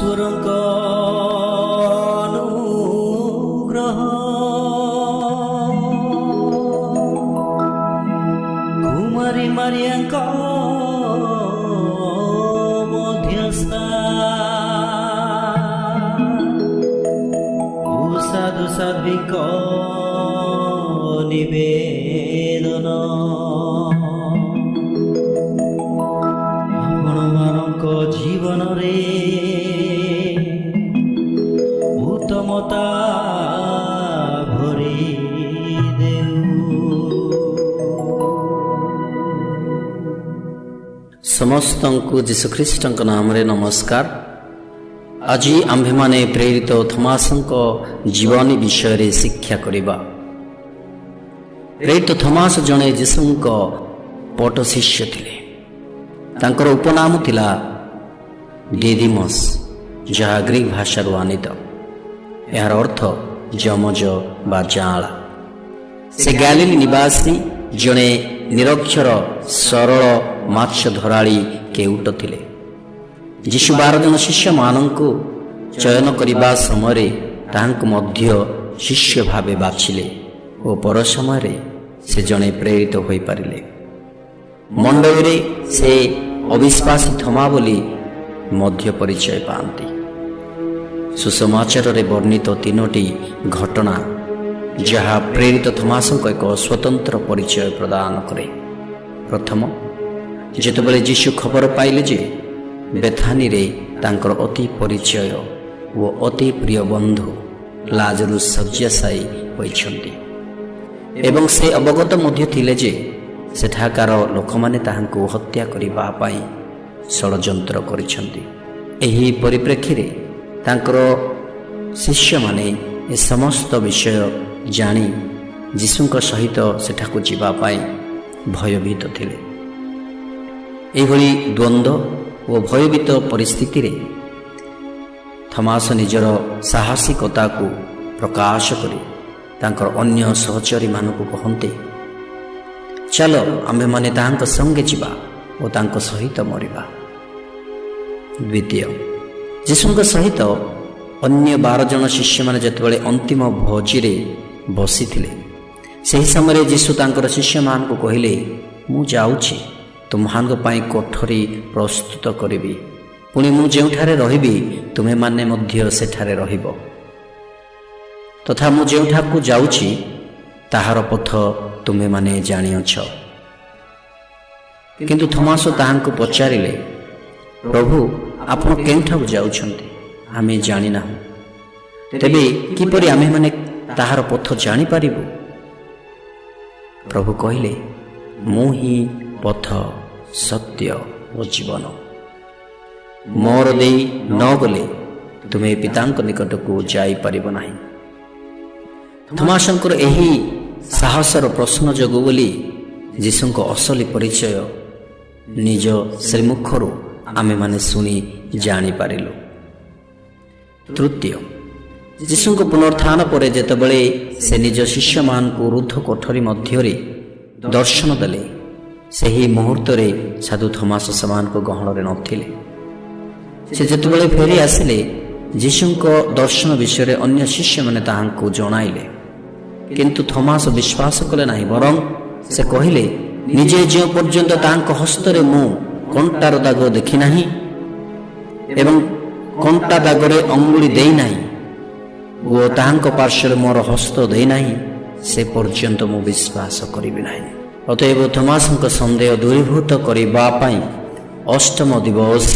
ଈଶ୍ୱରଙ୍କ ଅନୁଗ୍ରହ, କୁମାରୀ ମାରିଆଙ୍କ ମଧ୍ୟସ୍ଥା ଓ ସାଧୁ ସାଧ୍ୱୀଙ୍କ ନିବେଦନ ଆପଣମାନଙ୍କ ଜୀବନରେ ଉତ୍ତମତା ଭରି ଦେଉ। ସମସ୍ତଙ୍କୁ ଯୀଶୁଖ୍ରୀଷ୍ଟଙ୍କ ନାମରେ ନମସ୍କାର। ଆଜି ଆମ୍ଭେମାନେ ପ୍ରେରିତ ଥମାସଙ୍କ ଜୀବନୀ ବିଷୟରେ ଶିକ୍ଷା କରିବା। ପ୍ରେରିତ ଥମାସ ଜଣେ ଯୀଶୁଙ୍କ ପଟ ଶିଷ୍ୟ ଥିଲେ। ତାଙ୍କର ଉପନାମ ଥିଲା ଡିଦିମସ୍, ଯାହା ଗ୍ରୀକ୍ ଭାଷାରୁ ଆନିତ। ଏହାର ଅର୍ଥ ଯମଜ ବା ଯାଆଁଳା। ସେ ଗ୍ୟାଲିଲି ନିବାସୀ ଜଣେ ନିରକ୍ଷର ସରଳ ମାଛ ଧରାଳି କେଉଟ ଥିଲେ। ଯୀଶୁ 12 ଜଣ ଶିଷ୍ୟମାନଙ୍କୁ ଚୟନ କରିବା ସମୟରେ ତାହାଙ୍କୁ ମଧ୍ୟ ଶିଷ୍ୟ ଭାବେ ବାଛିଲେ ଓ ପର ସମୟରେ ସେ ଜଣେ ପ୍ରେରିତ ହୋଇପାରିଲେ। ମଣ୍ଡଳୀରେ ସେ ଅବିଶ୍ୱାସୀ ଥମା ବୋଲି ମଧ୍ୟ ପରିଚୟ ପାଆନ୍ତି। ସୁସମାଚାରରେ ବର୍ଣ୍ଣିତ ତିନୋଟି ଘଟଣା, ଯାହା ପ୍ରେରିତ ଥମାସଙ୍କ ଏକ ସ୍ୱତନ୍ତ୍ର ପରିଚୟ ପ୍ରଦାନ କରେ। ପ୍ରଥମ, ଯେତେବେଳେ ଯୀଶୁ ଖବର ପାଇଲେ ଯେ ବେଥାନୀରେ ତାଙ୍କର ଅତି ପରିଚୟ ଓ ଅତି ପ୍ରିୟ ବନ୍ଧୁ ଲାଜରୁ ଶଯ୍ୟାଶାୟୀ ହୋଇଛନ୍ତି ଏବଂ ସେ ଅବଗତ ମଧ୍ୟ ଥିଲେ ଯେ ସେଠାକାର ଲୋକମାନେ ତାହାଙ୍କୁ ହତ୍ୟା କରିବା ପାଇଁ ଷଡ଼ଯନ୍ତ୍ର କରିଛନ୍ତି, ଏହି ପରିପ୍ରେକ୍ଷୀରେ ତାଙ୍କର ଶିଷ୍ୟମାନେ ଏ ସମସ୍ତ ବିଷୟ ଜାଣି ଯୀଶୁଙ୍କ ସହିତ ସେଠାକୁ ଯିବା ପାଇଁ ଭୟଭୀତ ଥିଲେ। ଏହିଭଳି ଦ୍ୱନ୍ଦ୍ୱ ଓ ଭୟଭୀତ ପରିସ୍ଥିତିରେ ଥମାସ ନିଜର ସାହସିକତାକୁ ପ୍ରକାଶ କରି ତାଙ୍କର ଅନ୍ୟ ସହଚରୀମାନଙ୍କୁ କହନ୍ତି, "ଚାଲ, ଆମ୍ଭେମାନେ ତାହାଙ୍କ ସଙ୍ଗେ ଯିବା ଓ ତାଙ୍କ ସହିତ ମରିବା।" ଦ୍ୱିତୀୟ, ଯୀଶୁଙ୍କ ସହିତ ଅନ୍ୟ 12 ଜଣ ଶିଷ୍ୟମାନେ ଯେତେବେଳେ ଅନ୍ତିମ ଭୋଜିରେ ବସିଥିଲେ, ସେହି ସମୟରେ ଯୀଶୁ ତାଙ୍କର ଶିଷ୍ୟମାନଙ୍କୁ କହିଲେ, "ମୁଁ ଯାଉଛି, ତୁମମାନଙ୍କ ପାଇଁ କୋଠରୀ ପ୍ରସ୍ତୁତ କରିବି। ପୁଣି ମୁଁ ଯେଉଁଠାରେ ରହିବି, ତୁମେମାନେ ମଧ୍ୟ ସେଠାରେ ରହିବ। ତଥା ମୁଁ ଯେଉଁଠାକୁ ଯାଉଛି, ତାହାର ପଥ ତୁମେମାନେ ଜାଣିଅଛ।" କିନ୍ତୁ ଥମାସ ତାହାଙ୍କୁ ପଚାରିଲେ, "ପ୍ରଭୁ, ଆପଣ କେଉଁଠାକୁ ଯାଉଛନ୍ତି, ଆମେ ଜାଣିନାହୁଁ। ତେବେ କିପରି ଆମ୍ଭେମାନେ ତାହାର ପଥ ଜାଣିପାରିବୁ?" ପ୍ରଭୁ କହିଲେ, "ମୁଁ ହିଁ ପଥ, ସତ୍ୟ ଓ ଜୀବନ। ମୋର ଦେଇ ନ ଗଲେ ତୁମେ ପିତାଙ୍କ ନିକଟକୁ ଯାଇପାରିବ ନାହିଁ।" ଥମାସଙ୍କର ଏହି ସାହସର ପ୍ରଶ୍ନ ଯୋଗୁଁ ବୋଲି ଯୀଶୁଙ୍କ ଅସଲି ପରିଚୟ ନିଜ ଶ୍ରୀମୁଖରୁ ଆମେମାନେ ଶୁଣି ଜାଣିପାରିଲୁ। ତୃତୀୟ, ଯୀଶୁଙ୍କ ପୁନରୁତ୍ଥାନ ପରେ ଯେତେବେଳେ ସେ ନିଜ ଶିଷ୍ୟମାନଙ୍କୁ ରୁଦ୍ଧ କୋଠରୀ ମଧ୍ୟରେ ଦର୍ଶନ ଦେଲେ, ସେହି ମୁହୂର୍ତ୍ତରେ ସାଧୁ ଥମାସ ସେମାନଙ୍କ ଗହଣରେ ନଥିଲେ। ସେ ଯେତେବେଳେ ଫେରି ଆସିଲେ, ଯୀଶୁଙ୍କ ଦର୍ଶନ ବିଷୟରେ ଅନ୍ୟ ଶିଷ୍ୟମାନେ ତାହାଙ୍କୁ ଜଣାଇଲେ। କିନ୍ତୁ ଥମାସ ବିଶ୍ୱାସ କଲେ ନାହିଁ, ବରଂ ସେ କହିଲେ, "ନିଜେ ଯେଉଁ ପର୍ଯ୍ୟନ୍ତ ତାହାଙ୍କ ହସ୍ତରେ ମୁଁ କଣ୍ଟାର ଦାଗ ଦେଖିନାହିଁ ଏବଂ କଣ୍ଟା ଦାଗରେ ଅଙ୍ଗୁଳି ଦେଇନାହିଁ ଓ ତାହାଙ୍କ ପାର୍ଶ୍ୱରେ ମୋର ହସ୍ତ ଦେଇନାହିଁ, ସେ ପର୍ଯ୍ୟନ୍ତ ମୁଁ ବିଶ୍ୱାସ କରିବି ନାହିଁ।" ଅତଏବ ଥମାସଙ୍କ ସନ୍ଦେହ ଦୂରୀଭୂତ କରିବା ପାଇଁ ଅଷ୍ଟମ ଦିବସ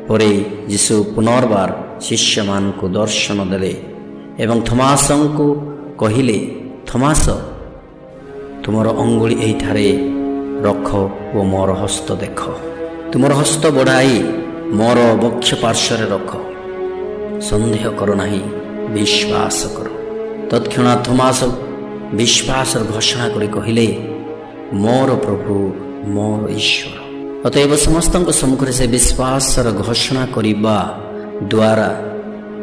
ପରେ ଯୀଶୁ ପୁନର୍ବାର ଶିଷ୍ୟମାନଙ୍କୁ ଦର୍ଶନ ଦେଲେ ଏବଂ ଥମାସଙ୍କୁ କହିଲେ, "ଥମାସ, ତୁମର ଅଙ୍ଗୁଳି ଏହିଠାରେ ରଖ ଓ ମୋର ହସ୍ତ ଦେଖ। ତୁମର ହସ୍ତ ବଢ଼ାଇ ମୋର ବକ୍ଷ ପାର୍ଶ୍ୱରେ ରଖ। ସନ୍ଦେହ କର ନାହିଁ, ବିଶ୍ୱାସ କର।" ତତ୍କ୍ଷଣାତ୍ ଥମାସ ବିଶ୍ୱାସର ଘୋଷଣା କରି କହିଲେ, "ମୋର ପ୍ରଭୁ, ମୋର ଈଶ୍ୱର।" ଅତଏବ ସମସ୍ତଙ୍କ ସମ୍ମୁଖରେ ସେ ବିଶ୍ୱାସର ଘୋଷଣା କରିବା ଦ୍ୱାରା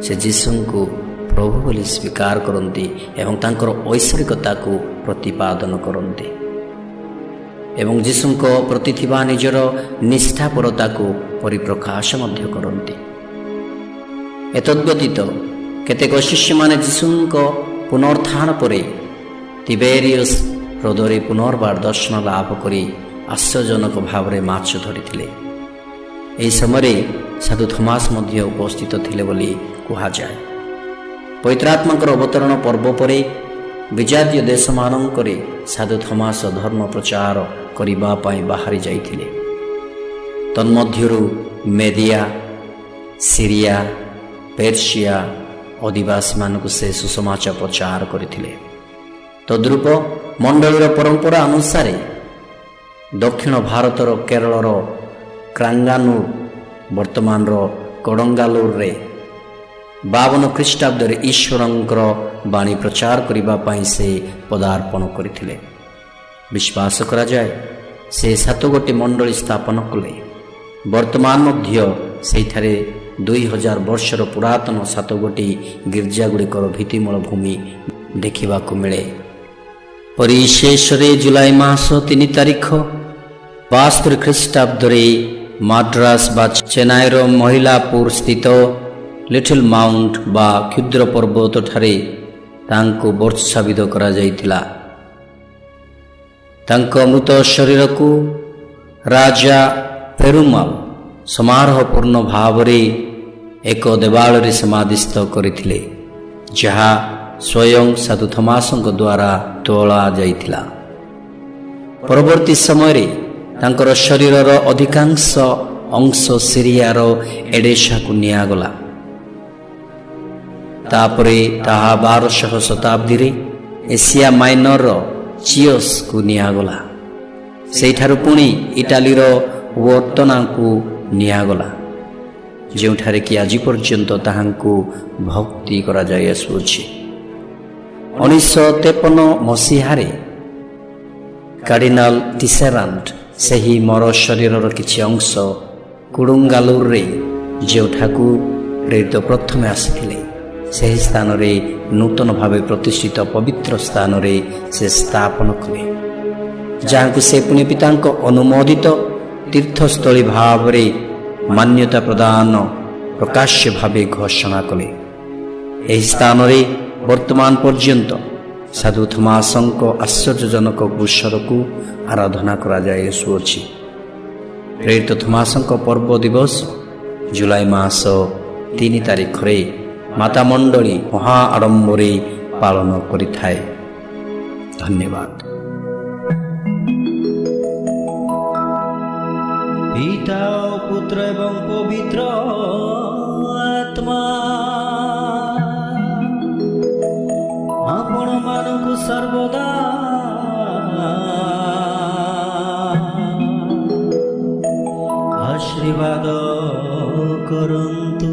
ସେ ଯୀଶୁଙ୍କୁ ପ୍ରଭୁ ବୋଲି ସ୍ୱୀକାର କରନ୍ତି ଏବଂ ତାଙ୍କର ଐଶ୍ୱରିକତାକୁ ପ୍ରତିପାଦନ କରନ୍ତି ଏବଂ ଯୀଶୁଙ୍କ ପ୍ରତି ଥିବା ନିଜର ନିଷ୍ଠାପରତାକୁ ପରିପ୍ରକାଶ ମଧ୍ୟ କରନ୍ତି। ଏତଦ୍ବ୍ୟତୀତ କେତେକ ଶିଷ୍ୟମାନେ ଯୀଶୁଙ୍କ ପୁନରୁତ୍ଥାନ ପରେ ତିବେରିୟସ୍ ହ୍ରଦରେ ପୁନର୍ବାର ଦର୍ଶନ ଲାଭ କରି ଆଶ୍ଚର୍ଯ୍ୟଜନକ ଭାବରେ ମାଛ ଧରିଥିଲେ। ଏହି ସମୟରେ ସାଧୁ ଥମାସ ମଧ୍ୟ ଉପସ୍ଥିତ ଥିଲେ ବୋଲି କୁହାଯାଏ। ପବିତ୍ରାତ୍ମାଙ୍କର ଅବତରଣ ପର୍ବ ପରେ ବିଜାତୀୟ ଦେଶମାନଙ୍କରେ ସାଧୁ ଥମାସ ଧର୍ମ ପ୍ରଚାର କରିବା ପାଇଁ ବାହାରି ଯାଇଥିଲେ। ତନ୍ମଧ୍ୟରୁ ମେଦିଆ, ସିରିଆ, ପେର୍ସିଆ ଅଧିବାସୀମାନଙ୍କୁ ସେ ସୁସମାଚାର ପ୍ରଚାର କରିଥିଲେ। ତଦ୍ରୂପ ମଣ୍ଡଳୀର ପରମ୍ପରା ଅନୁସାରେ ଦକ୍ଷିଣ ଭାରତର କେରଳର କ୍ରାଙ୍ଗାନୁର, ବର୍ତ୍ତମାନର କୋଡଙ୍ଗାଲୁରରେ 52 ଖ୍ରୀଷ୍ଟାବ୍ଦରେ ଈଶ୍ୱରଙ୍କର ବାଣୀ ପ୍ରଚାର କରିବା ପାଇଁ ସେ ପଦାର୍ପଣ କରିଥିଲେ। ବିଶ୍ୱାସ କରାଯାଏ, ସେ ସାତ ଗୋଟି ମଣ୍ଡଳୀ ସ୍ଥାପନ କଲେ। ବର୍ତ୍ତମାନ ମଧ୍ୟ ସେହିଠାରେ 2000 ବର୍ଷର ପୁରାତନ ସାତ ଗୋଟି ଗିର୍ଜାଗୁଡ଼ିକର ଭିତ୍ତିମୂଳ ଭୂମି ଦେଖିବାକୁ ମିଳେ। ପରିଶେଷରେ ଜୁଲାଇ ମାସ 3 ତାରିଖ 72 ଖ୍ରୀଷ୍ଟାବ୍ଦରେ ମାଡ୍ରାସ ବା ଚେନ୍ନାଇର ମହିଲାପୁର ସ୍ଥିତ ଲିଟିଲ୍ ମାଉଣ୍ଟ ବା କ୍ଷୁଦ୍ର ପର୍ବତଠାରେ ତାଙ୍କୁ ବର୍ଚ୍ଛାବିଦ୍ଧ କରାଯାଇଥିଲା। ତାଙ୍କ ମୃତ ଶରୀରକୁ ରାଜା ପେରୁମାଲ ସମାରୋହପୂର୍ଣ୍ଣ ଭାବରେ ଏକ ଦେବାଳୟରେ ସମାଧିସ୍ଥ କରିଥିଲେ, ଯାହା ସ୍ୱୟଂ ସାଧୁ ଥମାସଙ୍କ ଦ୍ୱାରା ତୋଳା ଯାଇଥିଲା। ପରବର୍ତ୍ତୀ ସମୟରେ ତାଙ୍କର ଶରୀରର ଅଧିକାଂଶ ଅଂଶ ସିରିଆର ଏଡେସାକୁ ନିଆଗଲା। ତାପରେ ତାହା 1200 ଶତାବ୍ଦୀରେ ଏସିଆ ମାଇନରର ଚିଅସ୍କୁ ନିଆଗଲା। ସେଇଠାରୁ ପୁଣି ଇଟାଲୀର ୱର୍ତ୍ତନାକୁ ନିଆଗଲା, ଯେଉଁଠାରେ କି ଆଜି ପର୍ଯ୍ୟନ୍ତ ତାହାଙ୍କୁ ଭକ୍ତି କରାଯାଇ ଆସୁଅଛି। 1953 ମସିହାରେ କାର୍ଡିନାଲ ଟିସେରାଣ୍ଟ ସେହି ମର ଶରୀରର କିଛି ଅଂଶ କୁଡୁଙ୍ଗାଲୁରରେ, ଯେଉଁଠାକୁ ପ୍ରେରିତ ପ୍ରଥମେ ଆସିଥିଲେ, ସେହି ସ୍ଥାନରେ ନୂତନ ଭାବେ ପ୍ରତିଷ୍ଠିତ ପବିତ୍ର ସ୍ଥାନରେ ସେ ସ୍ଥାପନ କଲେ, ଯାହାକୁ ସେ ପୁଣି ପିତାଙ୍କ ଅନୁମୋଦିତ ତୀର୍ଥସ୍ଥଳୀ ଭାବରେ ମାନ୍ୟତା ପ୍ରଦାନ ପ୍ରକାଶ୍ୟ ଭାବେ ଘୋଷଣା କଲେ। ଏହି ସ୍ଥାନରେ ବର୍ତ୍ତମାନ ପର୍ଯ୍ୟନ୍ତ ସାଧୁ ଥମାସଙ୍କ ଆଶ୍ଚର୍ଯ୍ୟଜନକ କ୍ରୁଶକୁ ଆରାଧନା କରାଯାଇ ଆସୁଅଛି। ପ୍ରେରିତ ଥମାସଙ୍କ ପର୍ବ ଦିବସ ଜୁଲାଇ ମାସ 3 ତାରିଖରେ ମାତା ମଣ୍ଡଳୀ ମହା ଆଡ଼ମ୍ବରେ ପାଳନ କରିଥାଏ। ଧନ୍ୟବାଦ। ପିତା ଓ ପୁତ୍ର ଏବଂ ପବିତ୍ର ଆତ୍ମା ଆପଣମାନଙ୍କୁ ସର୍ବଦା ଆଶୀର୍ବାଦ କରନ୍ତୁ।